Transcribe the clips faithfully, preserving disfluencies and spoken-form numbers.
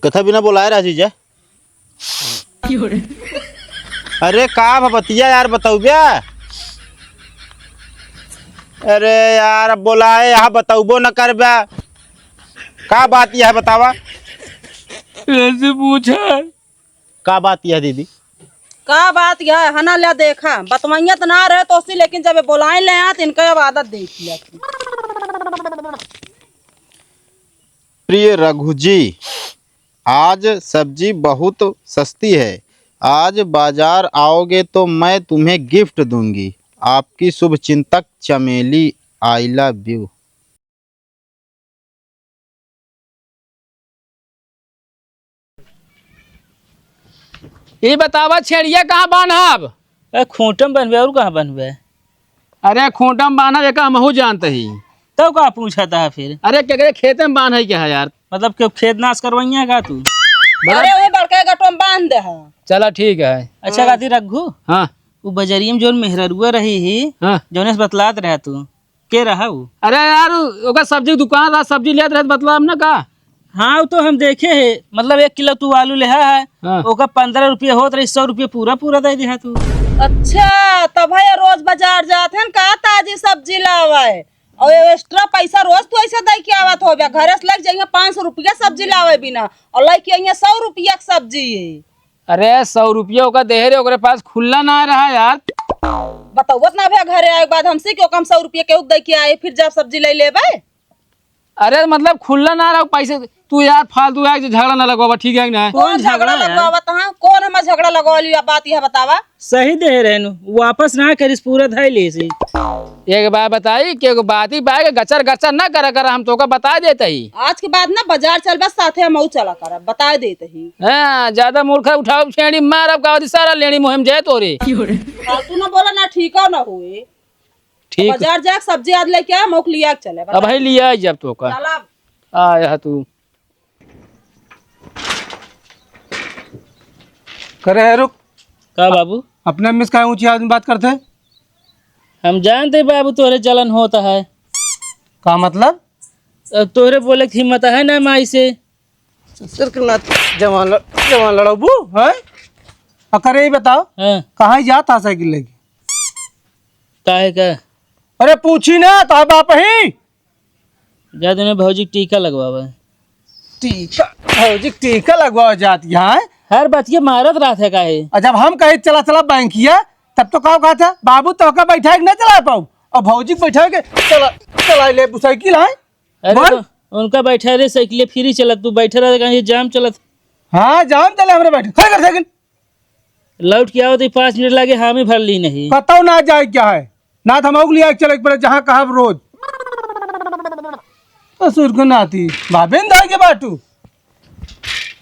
कथा बिना बोलाए रहा जीजा। अरे का बा बतिया यार, बतौबे? अरे यार, अब बोलाए यहाँ बतौबो न करबे। का बात यह बतावा? ऐसे पूछा। का बात यह दीदी? का बात यह है ना, ले देखा, बतवैया तो ना रहे तो सी, लेकिन जब ये बोलाए ले आ, तो इनका अब आदत देख लिया। प्रिय रघु जी, आज सब्जी बहुत सस्ती है, आज बाजार आओगे तो मैं तुम्हें गिफ्ट दूंगी। आपकी शुभचिंतक चमेली, I love you। ई बतावा छेड़िया कहाँ बान्हब? ए, खूंटम बन्हबे, और कहाँ बन्हबे? अरे खूंटम बान्हब, एका हमहू जानत ही। तब का पूछत ह फिर? अरे केकरे खेते में बान्है के है यार? मतलब केहू खेत नाश करवइया का तू? बड़ा अरे वही बड़का गटवा में बान्ह दे ह। चला ठीक है। अच्छा हाँ। कहती रघु, हाँ। उ बजरिया में जौन मेहररुआ रही ही, हाँ। जौने से बतलात रहा तू, के रहा उ? अरे यार, उ-, ओकर सब्जी के दुकान रहा, सब्जी लेत रहे, मतलब न का? हाँ, उ तो हम देखे है, मतलब एक किलो तू आलू लेहा है, हाँ। ओकर पन्द्रह रुपया होत रही, सौ रुपया पूरा पूरा दे दिहा तू। अच्छा, तब है रोज बाजार जात है न का ताजी सब्जी लावे, और ये एक्स्ट्रा पैसा रोज तू ऐसे दे के आवत होबे, घरे से लग जाइए पाँच सौ रुपया सब्जी लावे बिना, और लेके आइए सौ रुपया के सब्जी। अरे सौ रुपया ओका देहे रहे, ओकरे पास खुल्ला ना रहा यार। बतौवत ना भे घरे आए के बाद हमसे कि ओका हम सौ रुपया केहू दे के आए, फिर जब सब्जी ले लेबे। अरे मतलब खुल्ला ना रहा पैसे, तू यार फालतू आए झगड़ा ना लगवावा, ठीक है कि ना? कौन कौन झगड़ा झगड़ा यार? लगवावत हाँ? कौन हमार झगड़ा लगवा लिया? बात यह बतावा। सही दे रहे नु, वापस ना करिस, पूरा धई लेसी। एक बात बताई कि एगो बाती बा के गचर गचर ना करा करा, हम तोका बता देत ही। आज के बाद ना बाजार चलबा साथे हम चला करब, बता देत ही। हाँ, ज्यादा मूर्ख उठाओ छेड़ी मारब का सारा लेनी मुहिम जाए तोरे। फालतू ना बोला ना, ठीक हो ना होए। ठीक। बाजार जाके सब्जी आज लेके आ, मौक लिया के चले, अब बता। भाई लिया जब तोका। चला। आ यह तू। करे है रुक। का बाबू? अपने अम्मी से काहे ऊंची आवाज में बात करते हैं? हम जानते बाबू तोहरे जलन होता है। का मतलब? अब तोहरे बोले के हिम्मत है ना माई से। ससुर के नाती जवान लड़-, जवान लड़बू, हैं? आ करे ई बताओ, हाँ। कहाँ जात हा साइकिल लेके? काहे का? अरे पूछी ना, तो बाप ही। जा तूने भौजी के टीका लगवावा। टीका? भौजी के टीका लगवावा जात यहाँ है? हर बतिये मारत रहत है काहे? और जब हम कहे चला चला बैंकिया, तब तो का कहत है, बाबू तोहका बैठा के ना चला पाऊ, और भौजी के बैठा के चला, चला ले साइकिल है। अरे बोल। तो उनका बैठा रहे साइकिल फ्री चलत, तू बैठे रहे कहीं जाम चलत। हाँ जाम चले हमरे बैठे, खड़े कर साइकिल। लौट के आओ तो पाँच मिनट लागे, हामी भर ली नहीं। कतौ ना जाए क्या है, ना तो हम लिया के चले के पड़े जहाँ कहा रोज। ससुर के नाती भाभी न धाई के बाटू।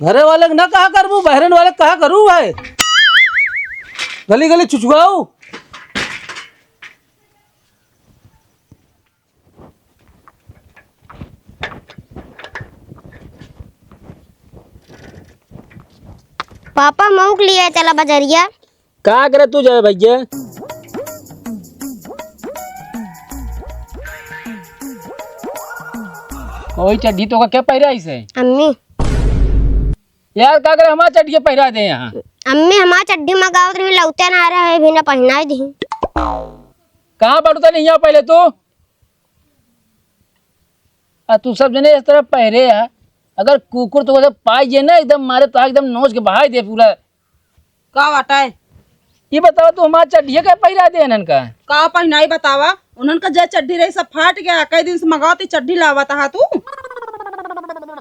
घरे वाले के ना कहा करबू, बहरन वाले के कहा करू भाई। गली गली छुछुआऊ। पापा मऊ के लिए चला बजरिया। का करे तू जाए भैया? ओई चड्ढी तोका के पहिराइस है? अम्मी। यार का करे हमार चड्ढी के पहिरा दे यहाँ। अम्मी हमार चड्ढी मंगावत रही, लौते ना रहे, भी ना पहिनाई दी। कहाँ बाटू तनी यहाँ पहले तू? आ तू सब जने इस तरह पहिरे है, अगर कुकुर तो उसे पाई जे ना एकदम मारे तो एकदम नोच के बहाई दे पूरा। का बाटे? ये बतावा तू हमार चड्ढिया का पहिरा दे इन्हन का? का पहिनाई बतावा? उन्हन का जे चड्ढी रही सब फाट गया, कई दिन से मंगावत ही चड्ढी लावत हा तू।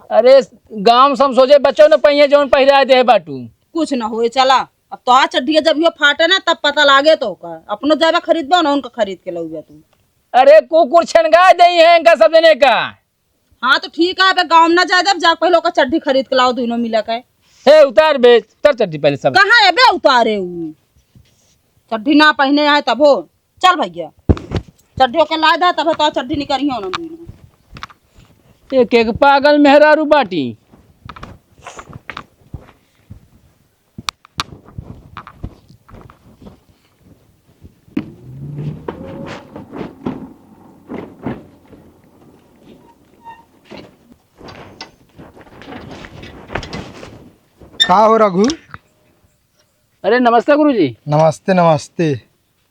अरे गाँव में समझोजे बच्चों ने पहिए जौन पहिरा दे बाटू। कुछ न होए चला। अब तो आ चड्ढिया जब यो फाटे ना तब पता लागे तो का। अपनो जाबे खरीदबे ना उनका खरीद के लउबे तू। अरे कुकुर छनगा दे हैं इनका सब जने का। हाँ तो ठीक है, अबे गाँव में ना जाए देब, जा पहले ओकर चड्ढी खरीद के लाओ दोनों मिला के। हे उतार बे, उतार चड्ढी पहले सब। कहाँ है बे उतारे उ? चड्ढी ना पहिने आए तब हो। चल भैया, चड्ढी ओके ला दे, तब तो चड्ढी निकरी हो ना दोनों। एक एक पागल मेहरारू बाटी। का हो रघु? अरे नमस्ते गुरुजी। नमस्ते, नमस्ते।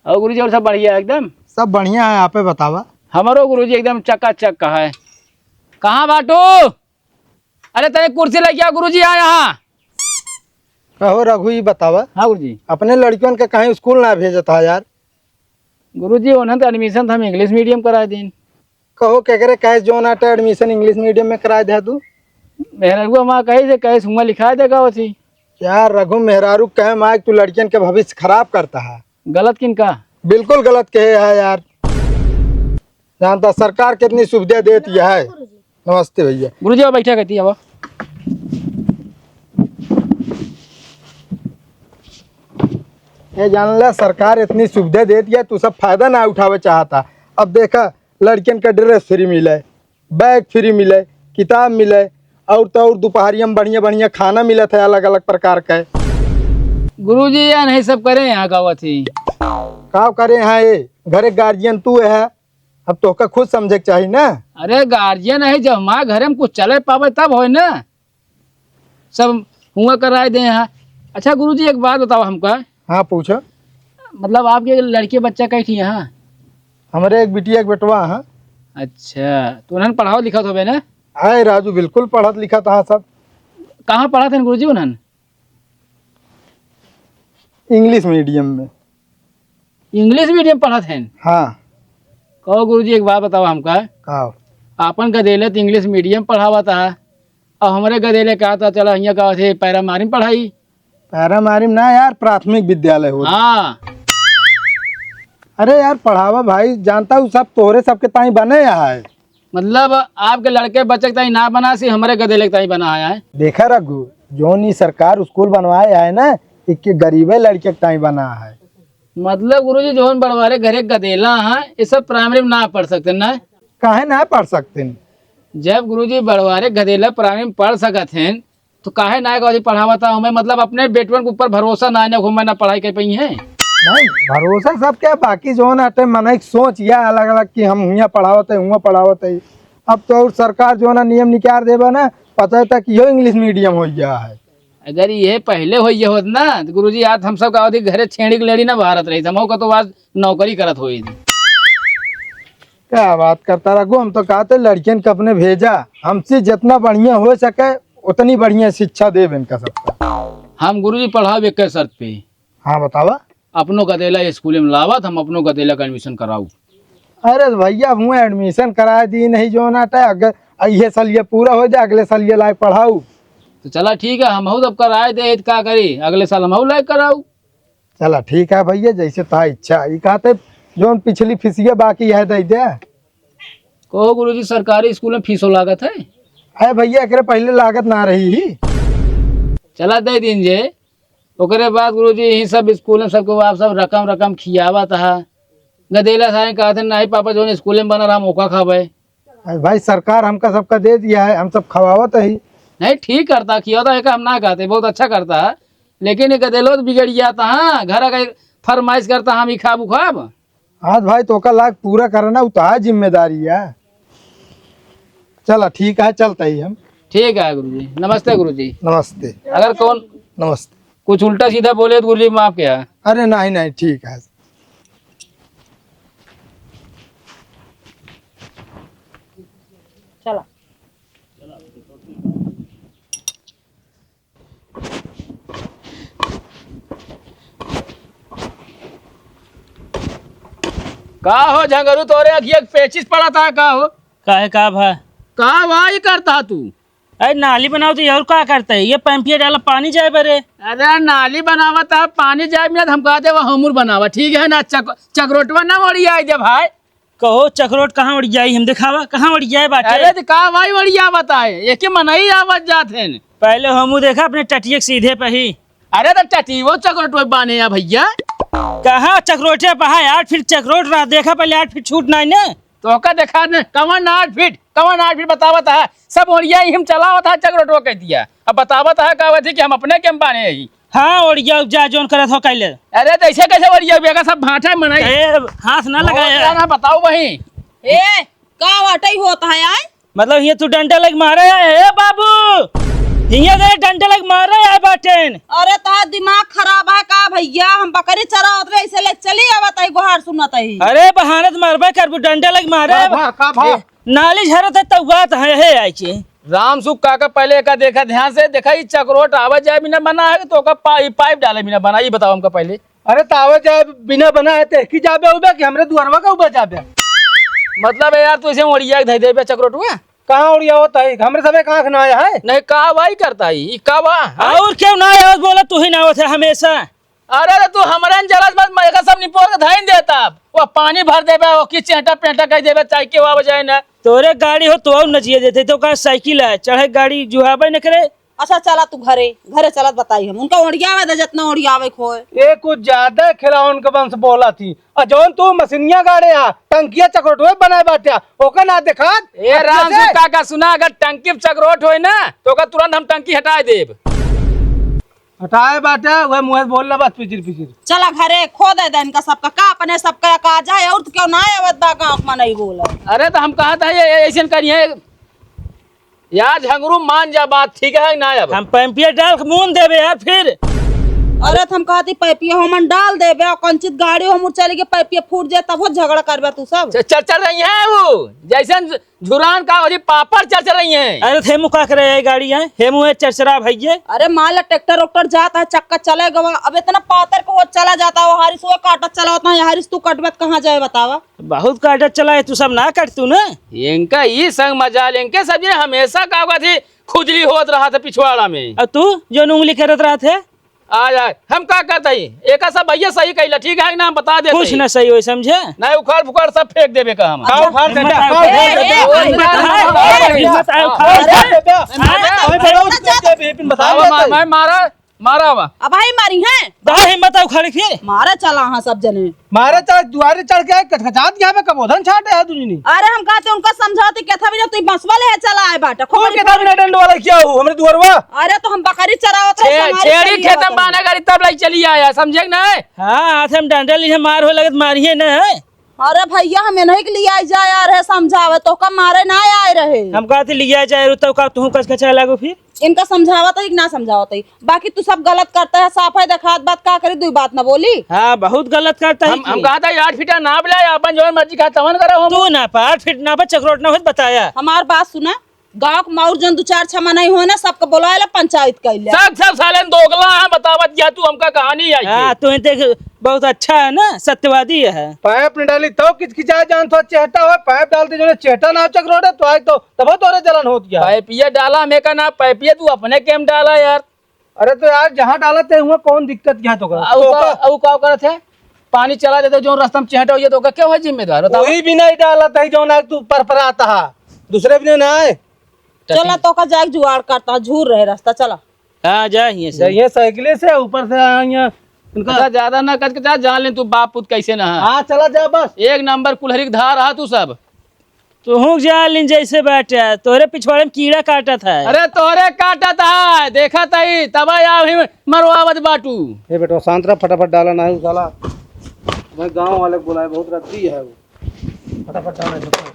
और गुरुजी, और सब बढ़िया एकदम? सब बढ़िया है, आपे बतावा। हमरो गुरुजी एकदम चकाचक का है। कहाँ बाटू? अरे तनी कुर्सी लेके आ गुरुजी, आ यहाँ। कहो रघु, ई बतावा। हाँ गुरुजी। अपने लड़कियन के कहीं स्कूल ना भेजत हा यार? गुरुजी, उन्हन तो admission तो हम English medium कराए दीन। कहो केकरे कहे जौन आटे admission English medium में कराए दे तू? मेहररुआ माँ कही से कहे हुआँ लिखाए देगा वसी। यार रघु, मेहरारू कहे माँ तू लड़कियन के भविष्य खराब करता है। गलत किन का? बिल्कुल गलत कहे है यार। जानता सरकार कितनी सुविधा देती है। नमस्ते भैया। गुरुजी, अब बैठा कहती है, अब। ये जान ले, सरकार इतनी सुविधा देती है, तू सब फायदा ना उठावे चाहता। अब देखा, लड़कियन का dress free मिले, bag free मिले, किताब मिले, और तो और दोपहरिया में बढ़िया बढ़िया खाना मिलत है अलग अलग प्रकार का। गुरुजी, या नहीं सब करे यहाँ का वथी। का करे यहाँ ये? घरे guardian तू है, अब तोहका खुद समझे के चाही ना। अरे guardian है, जब हमारे घरे में कुछ चले पावे तब होए ना, सब हुआँ कराए दे यहाँ। अच्छा गुरुजी, एक बात बताओ हमका। हाँ, पूछो। मतलब आपके लड़के बच्चा कई ठी हैं? हमरे एक बिटिया, एक बेटवा हैं। अच्छा, तो उन्हन पढ़ाओ लिखात होबे ना? आए राजू, बिल्कुल पढ़त लिखत हैं सब। कहाँ पढ़त हैं गुरुजी उन्हन? English medium में। English medium पढ़त हैं? हाँ। कहो गुरुजी, एक बात बताओ हमका। का? आपन गदेले तो English medium पढ़ावत है, और हमरे गदेले का तो चला हियाँ का थे पैरामारी में पढ़ाई। पैरामारी में ना यार, प्राथमिक विद्यालय हो। हाँ। अरे यार पढ़ावा भाई, जानता हूँ सब तोहरे सबके ताई बने यहाँ है। मतलब आपके लड़के बच्चे के ताई ना बना सी, हमरे गदेले के ताई बना है। देखा रघु, जौन ई सरकार स्कूल बनवाए है ना, इके गरीबे लड़के के ताई बना है। मतलब गुरुजी, जौन बड़वारे घरे गदेला हैं, ये सब primary में ना पढ़ सकते ना? काहे ना पढ़ सकते हैं? जब गुरुजी बड़वारे गदेला primary में पढ़ सकत हैं, तो काहे ना कहो जी पढ़ावत है हमें? मतलब अपने बेटवन के ऊपर भरोसा ना है, ना घूमे ना पढ़ाई कर पाई हैं। नहीं, भरोसा सबके, बाकी जौन आटे मनई के सोच या अलग अलग कि हम हुआँ पढ़ावत है, हुआँ पढ़ावत है। अब तो और सरकार जौन नियम निकार देबा ना, पता है तक यो English medium हो गया है। अगर ये पहले होइए होत ना, तो गुरुजी, आज हम सब का अवधि घरे छेड़ी के लेड़ी ना भारत रही, हम का तो आज नौकरी करत होई। क्या बात करता रघु, हम तो कहते लड़कियन के अपने भेजा, हमसे जितना बढ़िया हो सके उतनी बढ़िया शिक्षा देब इनका सबका। हम गुरुजी पढ़ाओ एक शर्त पे। हाँ, बतावा। अपनो गदेला स्कूल में लावत, हम अपनो गदेला का admission कराऊ। अरे भैया, हुए admission कराए दी नहीं जो ना टे, अगर ये साल ये पूरा हो जाए, अगले साल ये लायक पढ़ाऊ। तो चला ठीक है, हम तब कराए दे, तो का करी, अगले साल हम लायक कराऊ। चला ठीक है भैया, जैसे ता इच्छा। ई कहते जौन पिछली फीसिया बाकी है, दे दे। कहो गुरुजी, सरकारी स्कूल में फीसो लागत है? अरे भैया, एकरे पहले लागत ना रही ही। चला दे दीन जे। ओकरे बाद गुरुजी, यही सब स्कूल में सबको आप सब रकम रकम खियावत है। गदेला सारे कहते, "नहीं पापा, जौन स्कूल में बना रहा, हम ओका खाबे।" अरे भाई, सरकार हमका सबका दे दिया है, हम सब खवावत ही। नहीं, ठीक करता, खियावता है, हम ना कहते, बहुत अच्छा करता है। लेकिन ये गदेलो तो बिगड़ जाता, हाँ, घर का फरमाइश करता, "हम ही खाब, उ खाब।" आज भाई, तो ओका लाग पूरा करना, उ तो है जिम्मेदारी है। चला, ठीक है, चलता ही हम। ठीक है गुरुजी, नमस्ते गुरुजी। नमस्ते। अगर कौन नमस्ते। कुछ उल्टा सीधा बोले तो गुरुजी माफ किया। अरे नहीं, नहीं, ठीक है। चला। का हो झंगरू, तोरे अखिया के पेचिस पड़ा था का हो? काहे, का भा? का वाई करता तू? अरे नाली बनाओ तो और का करता है? ये पंपिया डाला पानी जाए बरे। अरे नाली बनावा था, पानी जाए बिना, हम कहते वो हमूर बनावा, ठीक है ना? चक-, चकरोटवा ना ओढ़िया दे भाई। कहो चकरोट कहाँ ओढ़ियाई, हम देखावा कहाँ ओढ़ियाए बाटे। अरे तो का भाई ओढ़िया बताए, एके मनई आवत जात है। पहले हमू देखा अपने टटिया के सीधे पे ही। अरे तो टटियो चकरोट पे बाने या भैया। कहाँ चकरोटे पे है? आठ फीट चकरोट रहा, देखा पहले, आठ फीट छूट नाई ने। तो ओका देखा ने, कवन आठ फीट, कवन आठ फीट बतावत है, सब ओढ़िया ही हम चलावत है, चकरोटवा कह दिया। अब बतावत है, कहवत है कि हम अपने के हम बाने ही। हाँ, ओढ़िया जा जौन करत हो कैले। अरे, तो ऐसे कैसे ओढ़िया बेगा, सब भाटा है मनई। ए, हाथ ना लगाए। ना बताओ वही। ए, का वाटई होत है आय? मतलब ये तू डंडा लग मारे है, ए बाबू। हियाँ दे डंडा लग मारे आए बाटेन। अरे तोहार दिमाग खराब है का भैया? हम बकरी चरावत रहे, ऐसे ले चली आवत है, गोहार सुनत है। अरे बहानत मारबे करबू, डंडा लग मारे। का भा, का भा? ए, नाली झरत है तब बात है, है आई के। राम सुख काका पहले एका देखा ध्यान से, देखा ई चकरोट आवे जाए बिना बना है तो ओका पा-, ई पाइप डाले बिना बना, ई बताओ हमका पहले। अरे तो आवे जाए बिना बना है तो की जाबे उबे कि हमरे दुआरवा का उबे जाबे? मतलब है यार, तू ऐसे ओढ़िया के धई देबे चकरोटवा? कहाँ ओढ़िया होता है? हमरे सबे का आँख ना आया है? नहीं, का भाई करता है? ई का बा? हाँ? और क्यों ना आया? बोला तू ही ना होता हमेशा। अरे रे, तू हमरा न जलस बस, मैं एका सब निपोर के धइन देता। वो पानी भर देबे, वो की चेहटा पेटा कह देबे, चाहे के आवे जाए ना। तोरे गाड़ी हो तो और न जिए देते, तो का साइकिल है, चढ़े गाड़ी जुहाबे न करे। अच्छा, चला तू घरे, घरे चलत बताई हम। उनका ओढ़ियावे दे, जितना ओढ़ियावे के होए। ये कुछ ज्यादा खिलावन के वंश बोला थी। और जौन तू मशीनिया गाड़े आ, टंकिया चकरोटवे बनाए बाटे आ, ओका ना देखात। ए, अच्छा राम से। सुख काका, सुना, अगर टंकी में चकरोट होए ना, तो ओका तुरंत हम टंकी हटाए देब। हटाए बाटे, वह मुँह से बोल रहा बस पिचिर पिचिर। चला घरे, खोदे दे इनका सबका, का अपने सबका का जाए, और तो क्यों ना आवत बा गाँव में नहीं बोला। अरे तो हम कहा था ये, ये ऐसे करिए, यार झंगरू मान जा बात, ठीक है ना? अब हम पैंपिया डाल के मून देबे यार फिर। अरे तो हम कहती पैपिया हमन डाल देबे और कंचित गाड़ी हम चली के पैपिया फूट जाए तब वो झगड़ा करबे तू सब। च-, चल चल रही है वो, जैसे झुरान का और पापड़ चल चल रही है। अरे हेमू का करे है गाड़ी है, हेमू है चरचरा भैये। अरे मान ला ट्रैक्टर उक्टर जाता है चक्का चले गवा, अब इतना पातर को वो चला जाता है, वो हारिस वो काटत चला होता है, हारिस तू कटबत कहाँ जाए बतावा? बहुत काटत चला है, तू सब ना काट तू ना। इनका ई संग मजाल, इनके सब ये हमेशा का बात है, खुजली होत रहा था पिछवाड़ा में। और तू जो उंगली करत रहा थे? आ जाए, हम का करता ही? एका सब भैया सही कहिला, ठीक है ना? हम बता देते कुछ ही। ना सही होई, समझे? नहीं, उखाड़ फुखाड़ सब फेंक देबे का हम। का उखाड़ हिम्मत देबे? आए, का उखाड़ ए, देबे? ए, हिम्मत आए, उखाड़ देबे। अरे, अरे, अरे, अरे, अरे, अरे, अरे, बताओ, बताओ, मैं, मैं मारा, मारा बा। अब भाई मारी हैं। दो हिम्मत आउ खड़ी फिर। मारे चला हाँ सब जने। मारे चला दुआरे चढ़ के आए, कचकचात यहाँ पे कबोधन छाटे है दुनिया। अरे हम कहते उनका समझाते क्या था, तू बसवा ले चला आए बाटा। खूब कौन के था बिना डंड वाला क्या हो हमरे दुआरवा? अरे तो हम बकरी चरावत रहे, छे-, हमारी छेड़ी सही खेतम बात है। बाना गाड़ी तब लाई चली आया, समझे कि नहीं? हाँ, हाथ हम डंडा ली, हम मार हो लगत मारिए ना है। अरे भैया, हम इन्हीं के लिए आई जाए आ रहे समझावे, तो का मारे ना आए रहे। हम कहते लिया जाए, तो का तू कचकचा लागो फिर? इनका समझावत है कि ना समझावत है, बाकी तू सब गलत करता है, साफ है देखात बात, का करी, दुई बात ना बोली। हाँ, बहुत गलत करता है हम, कि हम कहा था आठ फीटा नाप ले, अपन जौन मर्जी कहा तवन करो हम। तू ना पा आठ फीट नापा, चकरोट ना होत बताया। हमार बात सुना, गाँव के माउर जन दू चार छमा नहीं हो ना, सबके बोला ले पंचायत कर ले। सब, सब साले दोगला है, बतावत गया तू हमका कहानी आई हाँ, थी। तू देख बहुत अच्छा है ना, सत्यवादी है। पाइप न डाली तो किचकिचा जान तो चेहटा हो, पाइप डालते जो ना चेहटा ना चकरोटे तो आज तो तबो तोरे जलन होत गया। पाइपिया डाला हमें का ना, पाइपिया तू अपने केम डाला यार। अरे तो यार, जहाँ डालत है, हुआ कौन दिक्कत क्या तो कर? अउ तो का, का? अउ का करत है? पानी चला देते, जो रास्ता में चेहटा हो जाए, तो का क्या हुआ जिम्मेदार? बताओ। वही भी नहीं डालत है, जो ना तू परपरात हा। दूसरे भी नहीं ना आए। चला, तो का जाए जुगाड़ करता, झूर रहे रास्ता, चला। हाँ, जा हियाँ से। जाइए साइकिले से, ऊपर से आइए। इनका अच्छा, ज्यादा ना कच के जा, जान ले तू बाप पुत कैसे ना है। हाँ, चला जा बस। एक नंबर कुल्हरी के धार रहा तू सब। तुहूँ जान लिन जैसे बाटे, तोहरे पिछवाड़े में कीड़ा काटत है। अरे तोहरे काटत है, देखत ही, तब आव ही मरवावत बाटू। ए बेटवा शांत रह, फटाफट डाला ना है साला। मैं गाँव वाले को बुलाए, बहुत रद्दी है वो। फटाफट डाला इसको।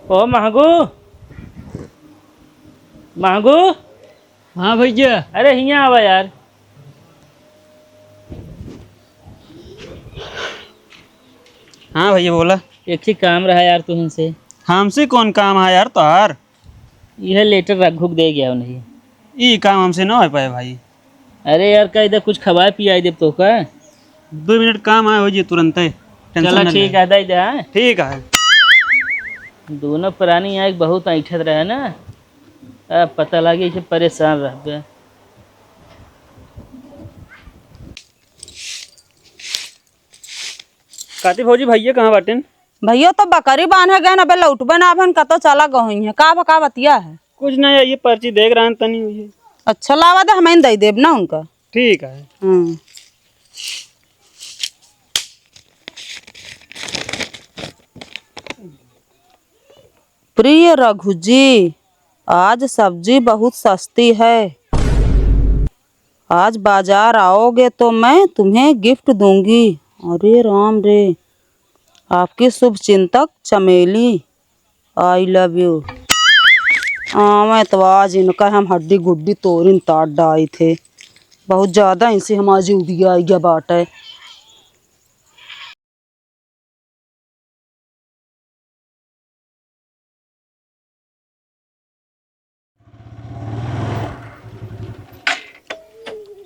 ओ महगू, महगू। हाँ भैया। अरे हियाँ आवा यार। हाँ भैया बोला। एक ही काम रहा यार तुहन से। हमसे कौन काम है यार तोहार? यह लेटर रघु के दे गया नहीं। ई काम हमसे ना हो पाए भाई। अरे यार, कह दे कुछ खवाए पियाई देब तो का। दो मिनट काम आए हो जी तुरंत है। चला ठीक है, दे दे, हाँ। ठीक है। दोनों प्राणी यहाँ एक बहुत ऐंठत रहे ना, अब पता लगे इसे परेशान रहबे। काती भौजी, भैया कहाँ बाटेन? भैया तो बकरी बांधे गए, अबे लौटबे ना, अबे कतो चला गए हैं। का बा, का बतिया है? कुछ नहीं, ये पर्ची देख रहा है तनी हुई है। अच्छा, लावा दे, हम दे देब ना उनका। ठीक है। हम्म। प्रिय रघु जी, आज सब्जी बहुत सस्ती है। आज बाजार आओगे तो मैं तुम्हें गिफ्ट दूंगी। अरे राम रे, आपकी शुभचिंतक चमेली, I love you। आवे तो आज इनका हम हड्डी गुड्डी तोरिन तार डाई थे। बहुत ज्यादा इनसे हमार जिउ दिया आइगा बाटे।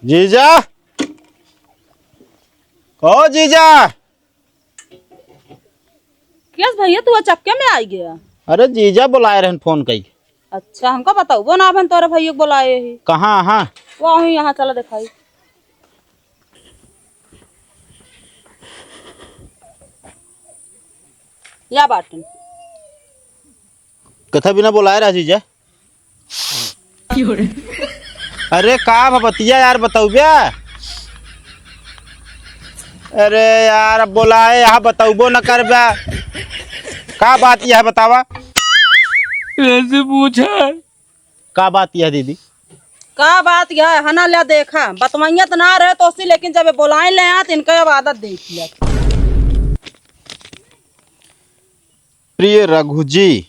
जीजा, ओ जीजा। केस भैया, तू अचक्के में आइ गया? अरे जीजा बोलाए रहन फोन कई। अच्छा, हमका बताउबो ना, अबहिन तोरे भैया के बोलाए ही। कहाँ? हाँ, वहीं यहाँ चला देखाई। या बाटन। कथा बिना बोलाए रहा जीजा। अरे का बा बतिया यार, बताउबे? अरे यार, अब बोलाए यहाँ बताउबो न करबे। का बात यह बतावा? ऐसे पूछा। का बात यह दीदी? का बात यह है ना, ले देखा, बतवैया तो ना रहे तो सी, लेकिन जब ये बोलाए ले आ, तो इनका अब आदत देख लिया। प्रिय रघु जी,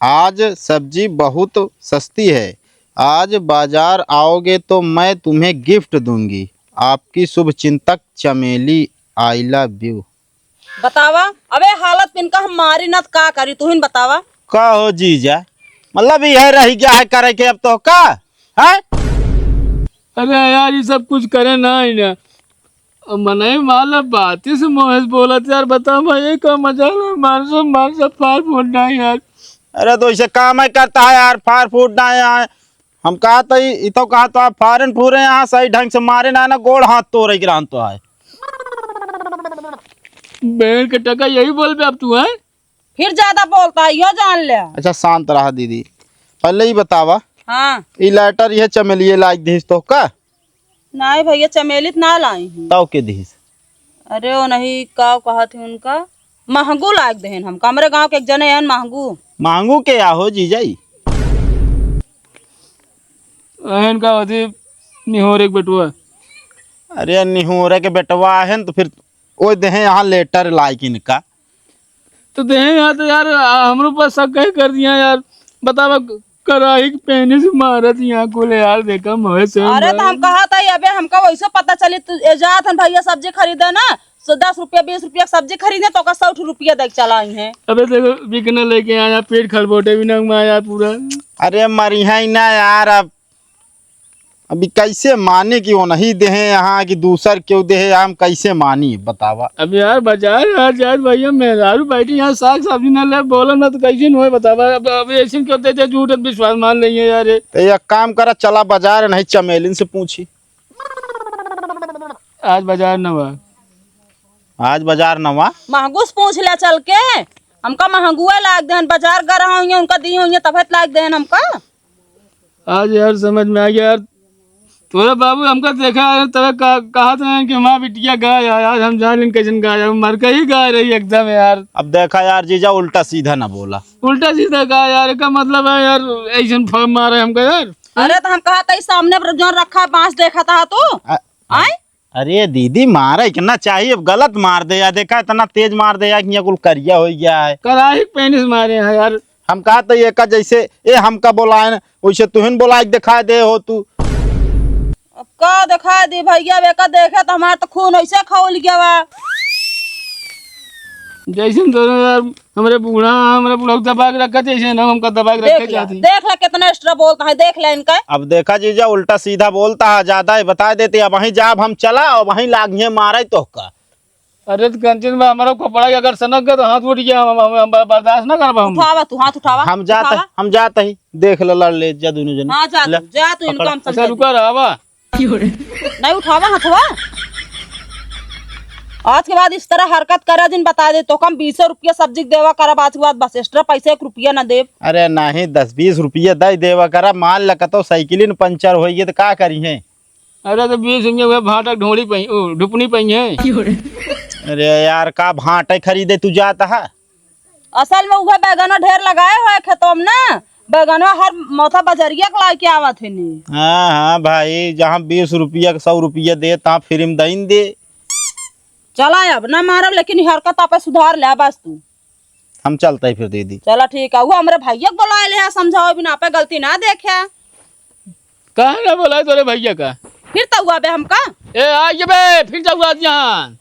आज सब्जी बहुत सस्ती है। आज बाजार आओगे तो मैं तुम्हें गिफ्ट दूंगी। आपकी शुभचिंतक चमेली, I love you। बतावा, अबे हालत पे इनका हम मारी ना तो का करी, तू ही न बतावा। का हो जीजा, मतलब यह रह गया है करे के अब तो का है? अरे यार, ये सब कुछ करे ना ही ना। अब मनई माला बाती से मोहे से बोलत यार, बता भाई, ये का मजाल है? मार सब, मार सब फार फूट ना यार। अरे तो इसे काम ही करता है यार, फार फूट ना है। हम कहा तो ई, ई तो कहा तो आप फारन फूरे यहाँ सही ढंग से मारे ना, ना गोड़ हाथ तोरे गिरान तो है। बहन के टका यही बोलबे अब तू, हैं? फिर ज्यादा बोलता है, यो जान ले। अच्छा शांत रहा दीदी, पहले ही बतावा। हाँ। ई लाइटर ये चमेलिए लाइक दिहिस तो का? नहीं भैया, चमेली त ना लाई हूँ। तौ के दिहिस? अरे वो नहीं, का कहत है उनका, महंगू लाइक देहन हमका। हमरे गाँव के एक जने हैं महंगू। महंगू के आहो जीजाई? अहन का होती निहोरे के बेटवा। अरे निहोरे के बेटवा अहन तो फिर ओ देहे यहाँ लेटर लाइक इनका। तो देहे यहाँ तो यार, आ, हमरो पर शक कहे कर दिया यार। बतावा, कराही के पेनी से मारत यहाँ कुल यार, देखा मोहे से अरे तो हम कहा था, अबे हमका वैसे पता चली, तू ए जात हन भैया सब्जी खरीदे ना, सो दस रुपया, बीस रुपया के सब्जी खरीदे, तो ओका सौ रुपया दे के चला आई हैं। अबे देखो, बिकने लेके आया, पेट खलबोटे भी ना हुआ यार पूरा। अरे मरिहा ही ना यार, अब अभी कैसे मानी कि वो नहीं देहे यहाँ, कि दूसर क्यों देहे, हम कैसे मानी बतावा? अब यार बाजार यार जाए भैया, मेहरारू बैठी यहाँ साग सब्जी ना ले, बोला ना तो कैसे न होए बतावा? अब, अब ऐसे क्यों देते, झूठ विश्वास मान लेंगे यार। तो एक काम करा, चला बाजार, नहीं चमेलिन से पूछी। आज बाजार न हुआ। आज बाजार न हुआ? महंगू से पूछ ले चल के, हमका महंगुए लाग देहन, बाजार गर हुई, उनका दी हुई, तबे त लाग देहन हमका। आज यार समझ में आ गया यार, तोरे बाबू हमका देखा है, तबे का, कहा था कि हमार बिटिया गाय है, आज हम जान लेन कैसन गाय है, मर के ही गाय रही एकदम यार। अब देखा यार जीजा, उल्टा सीधा ना बोला। उल्टा सीधा का यार, का मतलब है यार, ऐसन फॉर्म मारे हमका यार। अरे तो हम कहा था, इस सामने पर जो रखा है बांस देखा था तू? आ, आए? अरे दीदी, मारा इतना चाहिए, अब गलत मार दे यार, देखा इतना तेज मार दे यार कि ये कुल करिया हो गया है। कराही के पेनी से मारे हैं यार। हम कहा तो ये का जैसे ये हमका बोलाए न, वैसे तुहिन बोला के दिखा दे हो तू। अब का दिखा दी भैया, अब एका देखे तो हमार तो खून ऐसे खौल गया बा। जैसे दोनों यार हमरे बूढ़ा, हमरे बूढ़ा को दबा के रखा, जैसे ना हमका दबा के रखे देख ले, जाती। देख ले कितना एक्स्ट्रा बोलता है, देख ले इनका। अब देखा जीजा, उल्टा सीधा बोलता है, ज्यादा ही बता देते। अब वहीं जाब हम चला और वहीं लागिए मारे तोहका। अरे तो कंचन बा, हमारा कपड़ा के अगर सनक गया तो हाथ उठ गया, हम, हम, हम बर्दाश्त ना करबा हम। उठावा तू, हाथ उठावा, हम जात उठावा। हम जात ही, देख ले, लड़ ले जा दोनों जने। हाँ, जा ले, तू, जा तू, इनको पकड़। हम अच्छा, समझा रुका रहा बा। नहीं उठावा हथवा। आज के बाद इस तरह हरकत करे जिन बता दे तो हम बीसो रुपया सब्जी के देवा करब, आज के बाद बस एक्स्ट्रा पैसे एक रुपया ना देब। अरे नहीं, दस बीस रुपया दे देवा करा, मान ल कतो साइकिल न पंचर होई गई तो का करी है? अरे तो बीस रुपया हुआ भाटा ढोली पई, ओ, ढुपनी पई है। अरे यार, का भाटे खरीदे तू जाता है? असल में उहे बैगनो ढेर लगाए हुए खेतों में ना, बैगनो हर मौसा बजरिया के लाके आवत है नी। हाँ हाँ भाई, जहाँ बीस रुपया के सौ रुपया दे, तहाँ फ्री में दइन दे। चला, अब ना मारब, लेकिन ई हरकत आपे सुधार ले बस तू। हम चलते ही फिर दीदी। चला ठीक है, वो हमरे भैया के बुलाए ले है, समझाओ बिना आपे गलती ना देखे। काहे ना बोलाई तोरे भैया का? फिर तो हुआ बे हमका। ए, आ ये बे, फिर जाऊ आज यहाँ।